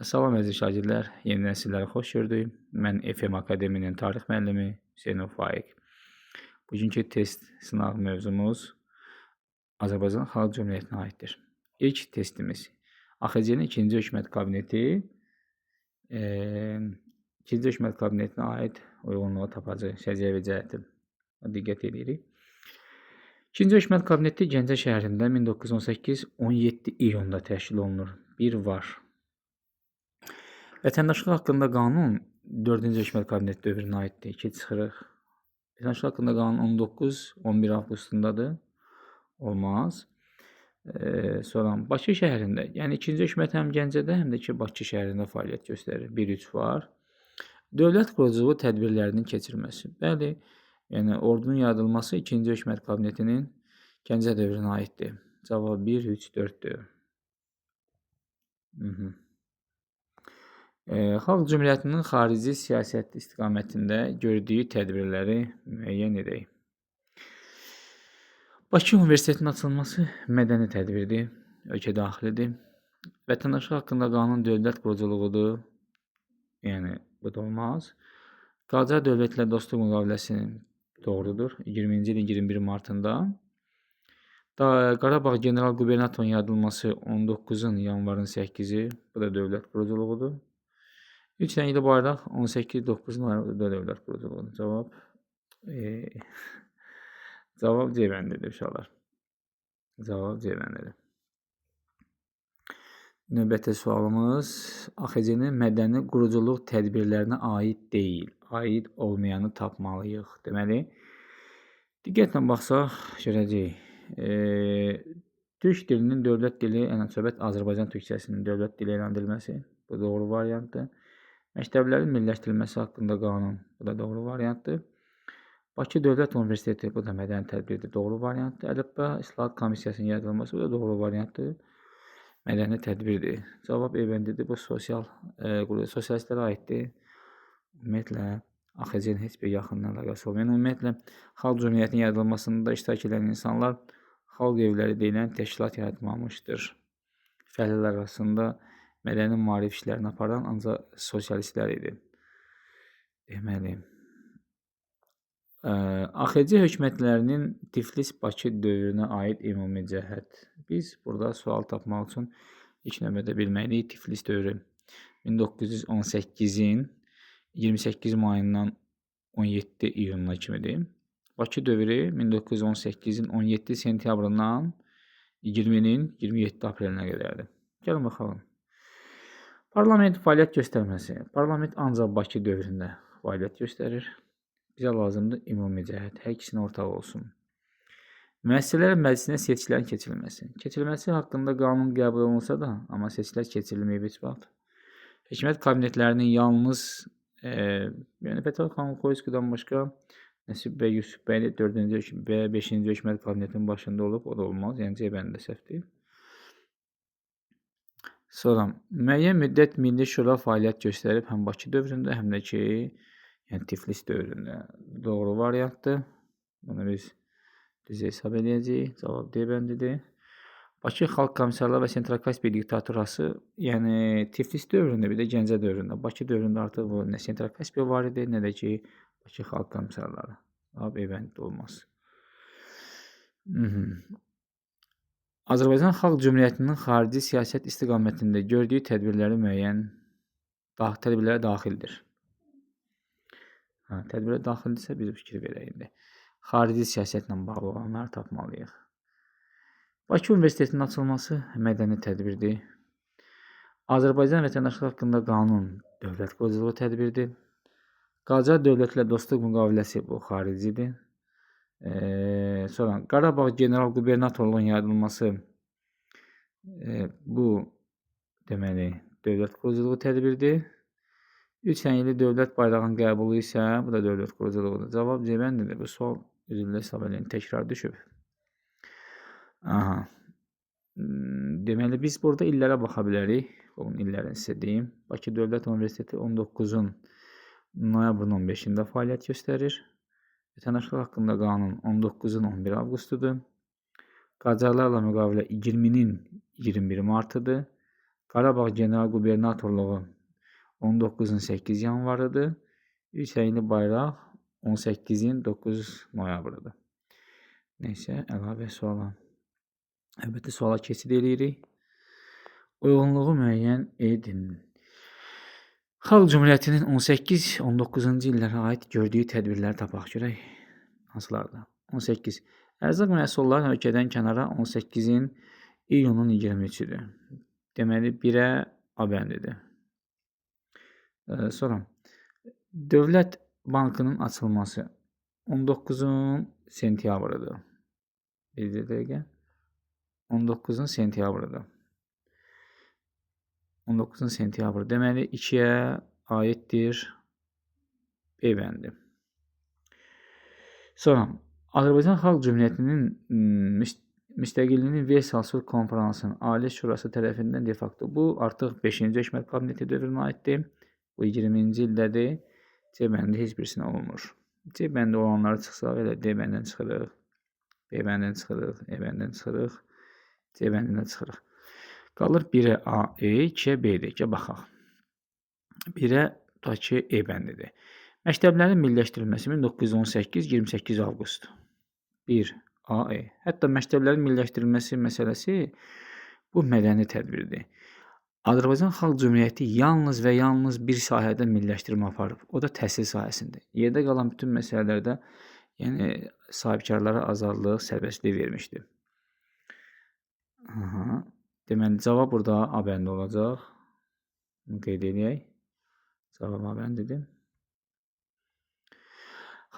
Salam əziz şagirdlər, yenidən sizləri xoş gördük. Mən FM Akademinin tarix müəllimi Hüseynov Faiq. Bugünkü test sınaq mövzumuz Azərbaycan Xalq Cümhuriyyətinə aiddir. İlk testimiz AXC-nin 2-ci Hökumət Kabineti, 2-ci Hökumət Kabinetinə aid uyğunluğu tapacaq səciyyəvi cəhəti. Diqqət edirik. 2-ci Hökumət Kabineti Gəncə şəhərində 1918-17 iyunda təşkil olunur. Bir var. Vətəndaşlıq haqqında qanun 4-cü Hökumət Kabineti dövrünə aiddir. 2 çıxırıq. Vətəndaşlıq haqqında qanun 19-11 avqustundadır. Olmaz. Sonra Bakı şəhərində, yəni 2-ci hökumət həm Gəncədə, həm də ki Bakı şəhərində fəaliyyət göstərir. 1-3 var. Dövlət quruculuğu tədbirlərinin keçirilməsi. Bəli, yəni ordunun yaradılması 2-ci Hökumət Kabinetinin Gəncə dövrünə aiddir. Cavab 1, 3, 4-dür. Xalq Cümhuriyyətinin xarici siyasət istiqamətində gördüyü tədbirləri müəyyən edək. Bakı Universitetinin açılması mədəni tədbirdir, ölkə daxilidir. Vətəndaşlıq haqqında qanun dövlət quruculuğudur, yəni bu da olmaz. Qacar dövləti ilə dostluq müqaviləsinin doğrudur, 20-ci ilin 21 martında. Qarabağ General Qubernatorunun yaradılması 19-un yanvarın 8-i, bu da dövlət quruculuğudur. 3 rəngli bayraq 18-9 noyabr dövlət quruculuğudur. Cavab C bəndidir uşaqlar. Cavab C bəndidir. Növbəti sualımız AXC-nin mədəni quruculuq tədbirlərinə aid deyil. Aid olmayanı tapmalıyıq. Deməli, diqqətlə baxsaq görəcəyik. Türk dilinin dövlət dili, yəni söhbət Azərbaycan türkçəsinin dövlət dili elan edilməsi. Bu doğru variantdır. Məktəblərin milliləşdirilməsi haqqında qanun, bu da doğru variantdır. Bakı Dövlət Universiteti, bu da mədəni tədbirdir, doğru variantdır. Əlifba İslahat Komissiyasının yaradılması, bu da doğru variantdır. Mədəni tədbirdir. Cavab E bəndidir. Bu sosialistlərə aiddir. Ümumiyyətlə, AXC-nin heç bir yaxından əlaqəsi olmuyor. Yəni, ümumiyyətlə, Xalq Cümhuriyyətinin yaradılmasında iştirak edən insanlar xalq evləri deyilən təşkilat yaratmamışdır. Fəhlələr arasında mədəni maarif işlərini aparan ancaq sosialistlər idi. Deməli, AXC hökumətlərinin Tiflis-Bakı dövrünə aid ümumi cəhət. Biz burada sual tapmaq üçün ilk növbədə bilməliyik Tiflis dövrü 1918-in 28 mayından 17 iyununa kimidir. Bakı dövrü 1918-in 17 sentyabrından 20-nin 27 aprelinə qədərdir. Gəlin baxalım. Parlament fəaliyyət göstərməsi. Parlament ancaq Bakı dövründə fəaliyyət göstərir. Bizə lazımdır ümumi cəhət. Hər ikisinin ortağı olsun. Müəssisələr məclisinə seçkilərin keçirilməsi. Keçirilməsi haqqında qanun qəbul olunsa da, amma seçkilər keçirilməyib heç vaxt. Hökumət kabinetlərinin yalnız, yəni Fətəli xan Xoyskidən başqa Nəsib bəy Yusif bəyli 4-cü və 5-ci hökumət kabinetinin başında olub, o da olmaz. Yəni C bəndində səhvdir. Sonra müəyyən müddət Milli Şura fəaliyyət göstərib həm Bakı dövründə, həm də ki, yəni Tiflis dövründə. Doğru variantdır. Bunu biz düz hesab edəcəyik. Cavab D bəndidir. Bakı Xalq Komissarlığı və Sentrokaspi diktaturası, yəni Tiflis dövründə, bir də Gəncə dövründə. Bakı dövründə artıq bu nə Sentrokaspi var idi, nə də ki Bakı Xalq Komissarları. Cavab E bəndi olmaz. Azərbaycan Xalq Cümhuriyyətinin xarici siyasət istiqamətində gördüyü tədbirləri müəyyən tədbirlərə daxildir. Tədbirə daxildirsə biz fikir verək indi. Xarici siyasətlə bağlı olanları tapmalıyıq. Bakı Universitetinin açılması mədəni tədbirdir. Azərbaycan vətəndaşlığı haqqında qanun dövlət quruculuğu tədbirdir. Qacar dövləti ilə dostluq müqaviləsi bu xaricidir. Sonra Qarabağ General Qubernatorluğunun yaradılması bu deməli dövlət quruculuğu tədbirdir. 3 rəngli dövlət bayrağının qəbulu isə bu da dövlət quruculuğudur. Cavab C bəndidir. Bu sual üzrlə hesab eləyin, təkrar düşüb. Aha. Deməli biz burada illərə baxa bilərik. Bunun illərini sizə deyim. Bakı Dövlət Universiteti 19-un noyabrın 15-də fəaliyyət göstərir. Vətəndaşlıq haqqında qanun 19-un 11 avqustudur. Qacarlarla müqavilə 20-nin 21 martıdır. Qarabağ General Qubernatorluğu 19-un 8 yanvarıdır. Üç rəngli bayraq 18-in 9 noyabrıdır. Neysə, əlavə suala. Əlbəttə, suala keçid eləyirik. Uyğunluğu müəyyən edin. Xalq Cümhuriyyətinin 18-19-cu illərə aid gördüyü tədbirləri tapaq görək. Hansılardır? 18. Ərzaq məhsullarının ölkədən kənara 18-in iyunun 23-üdür. Deməli, 1-ə A bəndidir. Sonra Dövlət Bankının açılması 19-un sentyabrıdır. Bir dəqiqə. 19-un sentyabrıdır. 19-un sentyabrı. Deməli, 2-yə aiddir B bəndi. Sonra Azərbaycan Xalq Cümhuriyyətinin müstəqilliyinin Versal Sülh Konfransının Ali Şurası tərəfindən de facto bu artıq 5-ci Hökumət Kabineti dövrünə aiddir. Bu 20-ci ildədir. C bəndi heç birisinə olmur. C bəndi olanları çıxsaq elə D bəndindən çıxırıq, B bəndindən çıxırıq, E bəndindən çıxırıq, C bəndindən çıxırıq. Qalır 1-ə A, E, 2-yə B-dir. Gəl baxaq. 1-ə tutaq ki, E bəndidir. Məktəblərin milliləşdirilməsi 1918, 28 avqust. 1 A, E. Hətta məktəblərin milliləşdirilməsi məsələsi bu mədəni tədbirdir. Azərbaycan Xalq Cümhuriyyəti yalnız və yalnız bir sahədə milliləşdirmə aparıb. O da təhsil sahəsində. Yerdə qalan bütün məsələlərdə, yəni sahibkarlara azadlıq, sərbəstlik vermişdi. Aha. Deməli, cavab burada A bəndi olacaq. Bunu qeyd eləyək. Cavab A bəndidir.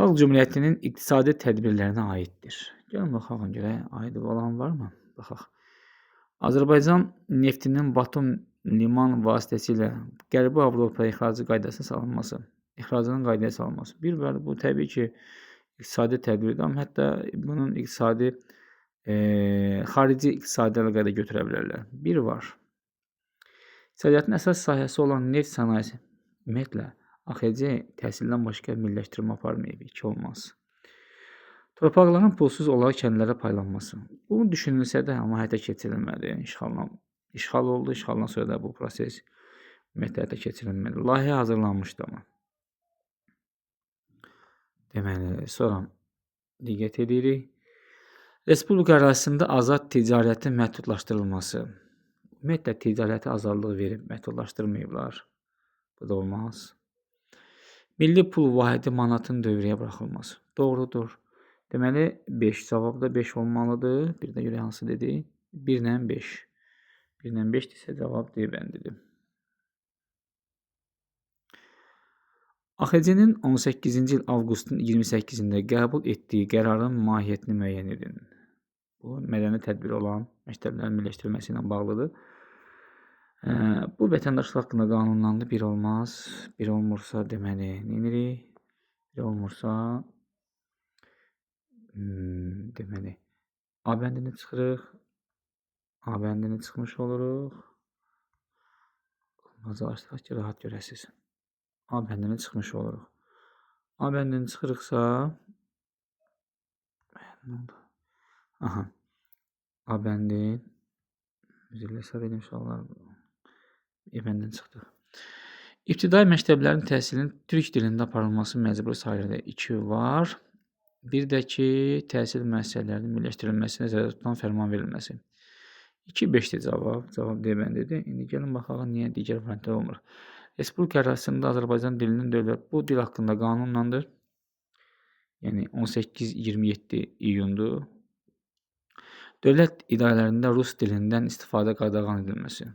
Xalq Cümhuriyyətinin iqtisadi tədbirlərinə aiddir. Gəlin baxaq, görək, aid olan varmı? Baxaq. Azərbaycan neftinin Batum liman vasitəsilə Qərbi Avropaya ixracı qaydasına salınması, ixracının qaydaya salınması. Bir bəli, bu təbii ki, iqtisadi tədbirdir, amma hətta bunun iqtisadi, xarici iqtisadi əlaqə də götürə bilərlər. Bir var. İqtisadiyyatın əsas sahəsi olan neft sənayesi, ümumiyyətlə, AXC təhsildən başqa milliləşdirmə aparmayıb, 2 olmaz. Torpaqların pulsuz olaraq kəndlərə paylanması. Bu düşünülsə də, amma həyata keçirilmədi. İşğal oldu, işğaldan sonra da bu proses ümumiyyətlə həyata keçirilmədi. Layihə hazırlanmışdı amma. Deməli, sonra diqqət edirik. Respublika ərazisində azad ticarətin məhdudlaşdırılması. Ümumiyyətlə, ticarətə azadlıq verib məhdudlaşdırmayıblar. Bu da olmaz. Milli pul vahidi manatın dövrəyə buraxılması. Doğrudur. Deməli, 5. Cavab da 5 olmalıdır. Bir də görək hansı dedi. 1 ilə 5. 1 ilə 5 desə cavab D bəndidir. AXC-nin 18-ci il avqustun 28-də qəbul etdiyi qərarın mahiyyətini müəyyən edin. Bu, mədəni tədbir olan məktəblərin milliləşdirilməsi ilə bağlıdır. Bu, vətəndaşlıq haqqında qanunlandı. 1 olmaz. 1 olmursa, deməli, nə edirik? 1 olmursa, deməli, A bəndini çıxırıq. A bəndini çıxmış oluruq. Macalaşdıraq ki, rahat görəsiniz. A bəndini çıxmış oluruq. A bəndini çıxırıqsa, nə oldu? Aha. A bəndi, üzrlə hesab edim uşaqlar. E bəndindən çıxdıq. İbtidai məktəblərin təhsilinin türk dilində aparılması məcburi sayılır. 2 var. Bir də ki, təhsil müəssisələrinin milliləşdirilməsi nəzərdə tutulan fərman verilməsi. 2, 5-dir cavab. Cavab D bəndidir. İndi gəlin baxaq, niyə digər variantlar olmur. Respublika ərazisində Azərbaycan dilinin dövlət bu dil haqqında qanunlandır. Yəni 18-27 iyundur. Dövlət idarələrində rus dilindən istifadə qadağan edilməsi.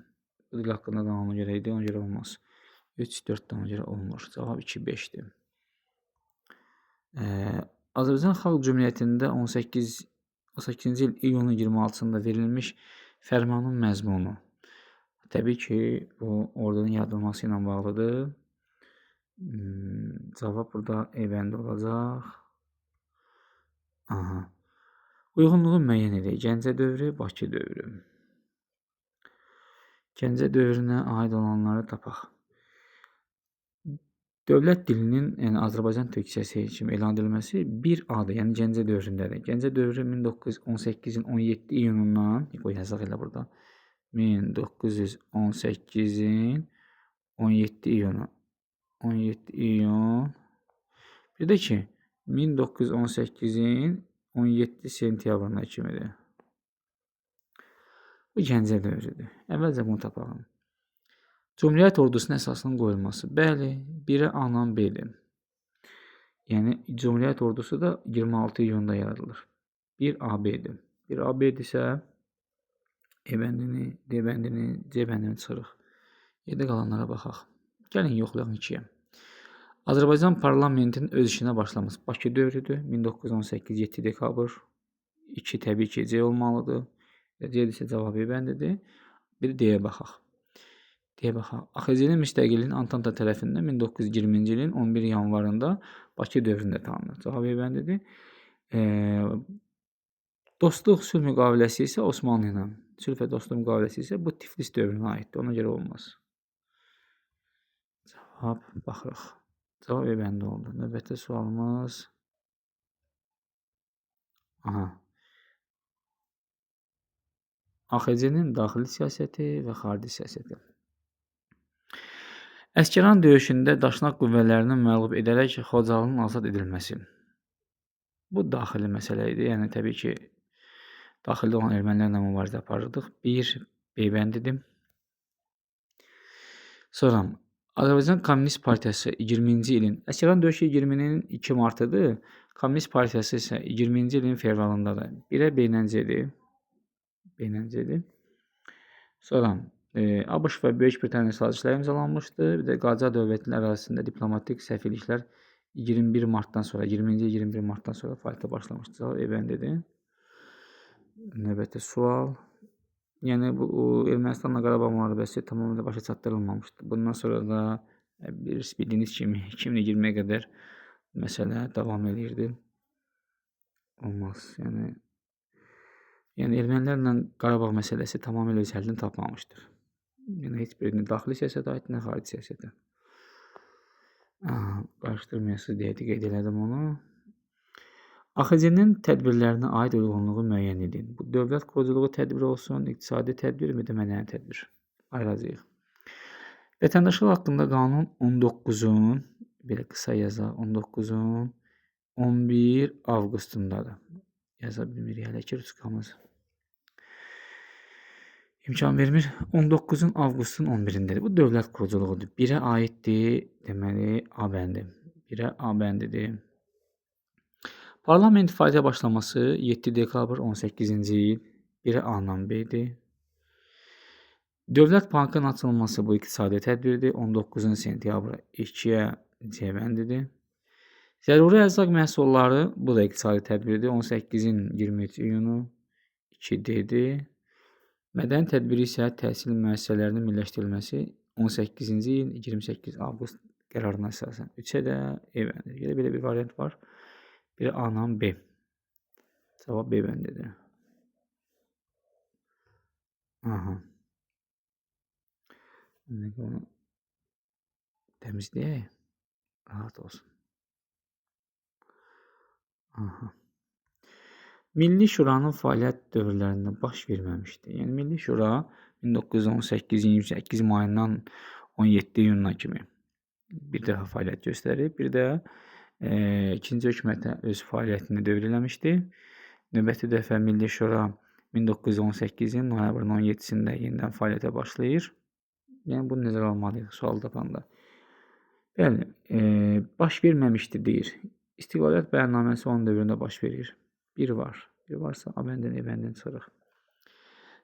Bu dil haqqında qanuna görə idi, ona görə olmaz. 3, 4 ona görə olmur. Cavab 2, 5-dir. Azərbaycan Xalq Cümhuriyyətində 18-ci il iyunun 26-sında verilmiş fərmanın məzmunu. Təbii ki, bu ordunun yaradılması ilə bağlıdır. Cavab burada E bəndi olacaq. Aha. Uyğunluğu müəyyən edək. Gəncə dövrü, Bakı dövrü. Gəncə dövrünə aid olanları tapaq. Dövlət dilinin, yəni Azərbaycan türkçəsi kimi elan edilməsi bir adır, yəni Gəncə dövründədir. Gəncə dövrü 1918-in 17 iyunundan, qoy yazaq elə burada, 1918-in 17 iyunu. 17 iyun. Bir də ki, 1918-in 17 sentyabrına kimidir. Bu Gəncə dövrüdür. Əvvəlcə bunu tapalım. Cumhuriyyət ordusunun əsasının qoyulması. Bəli, 1-ə A-la B-dir. Yəni, Cumhuriyyət ordusu da 26 iyunda yaradılır. 1 AB-dir. 1 AB-dirsə, E bəndini, D bəndini, C bəndini çıxırıq. Yerdə qalanlara baxaq. Gəlin, yoxlayaq 2-yə. Azərbaycan parlamentinin öz işinə başlaması Bakı dövrüdür. 1918 7 dekabr. 2 təbii ki, C olmalıdır. C-dirsə cavab E bəndidir. Bir D-yə baxaq. D-yə baxaq. AXC-nin müstəqilliyinin Antanta tərəfindən 1920-ci ilin 11 yanvarında Bakı dövründə tanınır. Cavab E bəndidir. Dostluq sülh müqaviləsi isə Osmanlı ilə. Sülh və dostluq müqaviləsi isə bu Tiflis dövrünə aiddir. Ona görə olmaz. Cavab baxırıq. Cavab E bəndi oldu. Növbəti sualımız. Aha. AXC-nin daxili siyasəti və xarici siyasəti. Əsgəran döyüşündə Daşnaq qüvvələrini məğlub edərək Xocalının azad edilməsi. Bu daxili məsələ idi. Yəni, təbii ki, daxildə olan ermənilərlə mübarizə aparırdıq. 1 B bəndidir. Sonra Azərbaycan Komünist Partiyası 20-ci ilin, Əsgəran döyüşü 20-nin 2 martıdır. Komünist Partiyası isə 20-ci ilin fevralındadır. 1-ə B ilə C-dir. B ilə C-dir. Sonra ABŞ və Böyük Britaniya sazişləri imzalanmışdı. Bir də Qacar dövlətinin ərazisində diplomatik səfirliklər 21 martdan sonra, 20-ci 21 martdan sonra fəaliyyətə başlamışdı. Cavab E bəndidir. Növbəti sual. Yəni, bu Ermənistanla Qarabağ müharibəsi tamamilə başa çatdırılmamışdı. Bundan sonra da bildiyiniz kimi 2020-yə qədər məsələ davam eləyirdi. Olmaz. Yəni ermənilərlə Qarabağ məsələsi tamamilə öz həllini tapmamışdır. Yəni, heç birini daxili siyasətə aid, nə xarici siyasətə. Qarışdırmayasınız deyə qeyd elədim onu. AXC-nin tədbirlərinə aid uyğunluğu müəyyən edin. Bu, dövlət quruculuğu tədbiri olsun, iqtisadi tədbir, bir də mədəni tədbir. Ayıracağıq. Vətəndaşlıq haqqında qanun 19-un, belə qısa yazaq, 19-un 11 avqustundadır. Yaza bilmirik hələ ki, ruçkamız imkan vermir. 19-un avqustun 11-indədir. Bu, dövlət quruculuğudur. 1-ə aiddir, deməli, A bəndi. 1-ə A bəndidir. Parlament fəaliyyətə başlaması 7 dekabr 18-ci il. 1-ə A-la B-dir. Dövlət bankının açılması bu iqtisadi tədbirdir. 19-un sentyabr 2-yə C bəndidir. Zəruri ərzaq məhsulları bu da iqtisadi tədbirdir. 18-in 23 iyunu 2D-dir. Mədəni tədbiri isə təhsil müəssisələrinin milliləşdirilməsi 18-ci il 28 avqust qərarına əsasən. 3-ə də E bəndidir. Belə bir variant var. Biri A-la B. Cavab B bəndidir. Aha. Onu təmizləyək. Rahat olsun. Aha. Milli Şuranın fəaliyyət dövrlərində baş verməmişdi. Yəni, Milli Şura 1918-28 mayından 17 iyununa kimi bir dəfə fəaliyyət göstərib, bir də ikinci hökumətə öz fəaliyyətini dövr eləmişdi. Növbəti dəfə Milli Şura 1918-in noyabrın 17-sində yenidən fəaliyyətə başlayır. Yəni, bunu nəzərə almalıyıq sual tapanda. Bəli, baş verməmişdi deyir. İstiqlaliyyət bəyannaməsi onun dövründə baş verir. Bir var. Bir varsa A bəndini, E bəndini çıxırıq.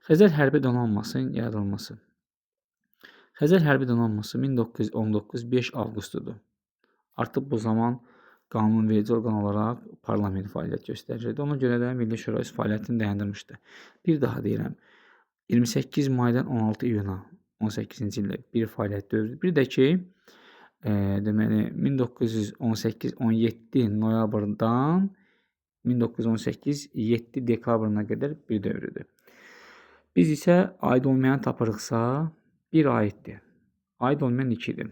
Xəzər Hərbi Donanmasının yaradılması. Xəzər Hərbi Donanması 1919 5 avqustudur. Artıq bu zaman qanunverici orqan olaraq parlament fəaliyyət göstərirdi. Ona görə də Milli Şura öz fəaliyyətini dayandırmışdı. Bir daha deyirəm, 28 maydan 16 iyuna 18-ci ildə bir fəaliyyət dövrü. Bir də ki, deməli, 1918-17 noyabrdan 1918 7 dekabrına qədər bir dövrüdür. Biz isə aid olmayan tapırıqsa, bir aiddir. Aid olmayan 2-dir.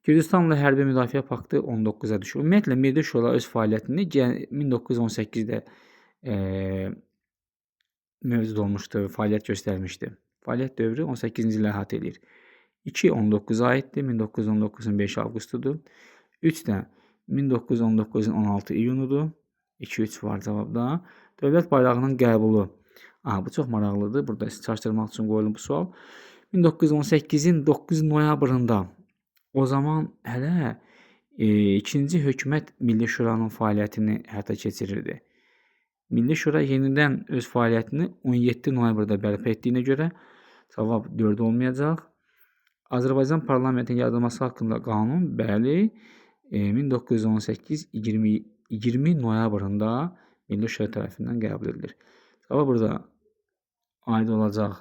Gürcüstanla hərbi müdafiə paktı 19-a düşür. Ümumiyyətlə, Milli Şura öz fəaliyyətini 1918-də mövcud olmuşdu, fəaliyyət göstərmişdi. Fəaliyyət dövrü 18-ci ili əhatə eləyir. 2 19-a aiddir. 1919-un 5 avqustudur. 3 də 1919-un 16 iyunudur. 2-3 var cavabda. Dövlət bayrağının qəbulu. Aha, bu çox maraqlıdır. Burada çaşdırmaq üçün qoyulub bu sual. 1918-in 9 noyabrında o zaman hələ ikinci hökumət Milli Şuranın fəaliyyətini həyata keçirirdi. Milli Şura yenidən öz fəaliyyətini 17 noyabrda bərpa etdiyinə görə cavab 4 olmayacaq. Azərbaycan parlamentinin yaradılması haqqında qanun, bəli, 1918 20 noyabrında Milli Şura tərəfindən qəbul edilir. Cavab burada aid olacaq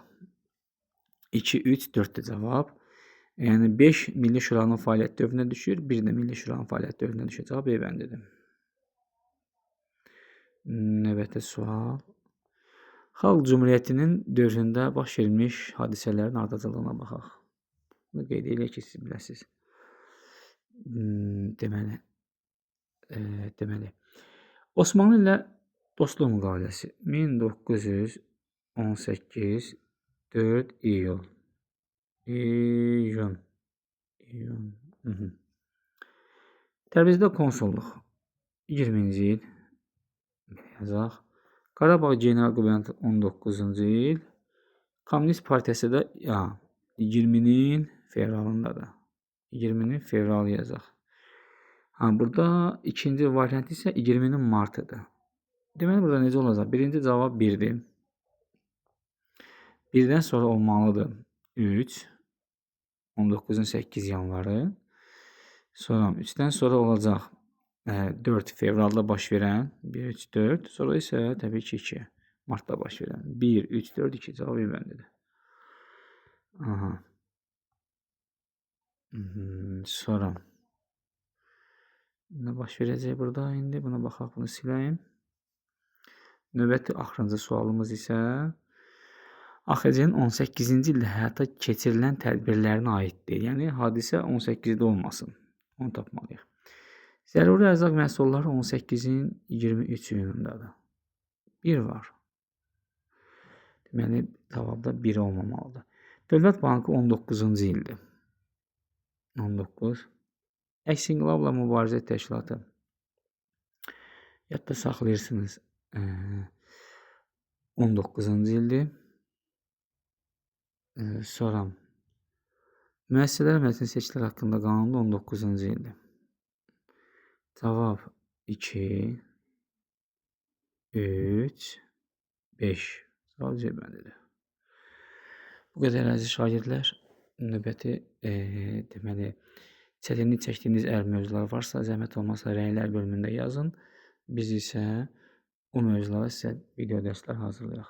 2, 3, 4-dür cavab. Yəni 5 Milli Şuranın fəaliyyət dövrünə düşür, 1 də Milli Şuranın fəaliyyət dövrünə düşür. Cavab B bəndidir. Növbəti sual. Xalq Cümhuriyyətinin dövründə baş vermiş hadisələrin ardıcıllığına baxaq. Bunu qeyd eləyək ki, siz biləsiniz. Deməli, Osmanlı ilə dostluq müqaviləsi 1918 4 iyul. İyun. Təbrizdə konsulluq 20-ci il yazaq. Qarabağ general qubernator 19-cu il. Komünist Partiyası da 20-nin fevralındadır. 20-nin fevralı yazaq. Burada ikinci variant isə 20-nin martıdır. Deməli, burada necə olacaq? Birinci cavab 1-dir. 1-dən sonra olmalıdır 3. 19-un 8 yanvarı. Sonra 3-dən sonra olacaq 4 fevralda baş verən 1, 3, 4. Sonra isə təbii ki 2 martda baş verən 1, 3, 4, 2 cavab bəndidir. Aha. Sonra nə baş verəcək burada indi? Buna baxaq, bunu siləyim. Növbəti axırıncı sualımız isə AXC-nin 18-ci ildə həyata keçirilən tədbirlərinə aiddir. Yəni hadisə 18-də olmasın. Onu tapmalıyıq. Zəruri ərzaq məhsulları 18-in 23 iyunundadır. 1 var. Deməli, cavabda 1 olmamalıdır. Dövlət Bankı 19-cu ildir. 19. Əks inqilabla mübarizə təşkilatı. Yadda saxlayırsınız. 19-cu ildir. Sonra müəssisələr məclisi seçkilər haqqında qanunda 19-cu ildir. Cavab 2, 3, 5. Cavab C bəndidir. Bu qədər əziz şagirdlər. Növbəti deməli, çətinlik çəkdiyiniz əgər mövzular varsa, zəhmət olmasa rəylər bölümündə yazın. Biz isə o mövzulara sizə video dərslər hazırlayaq.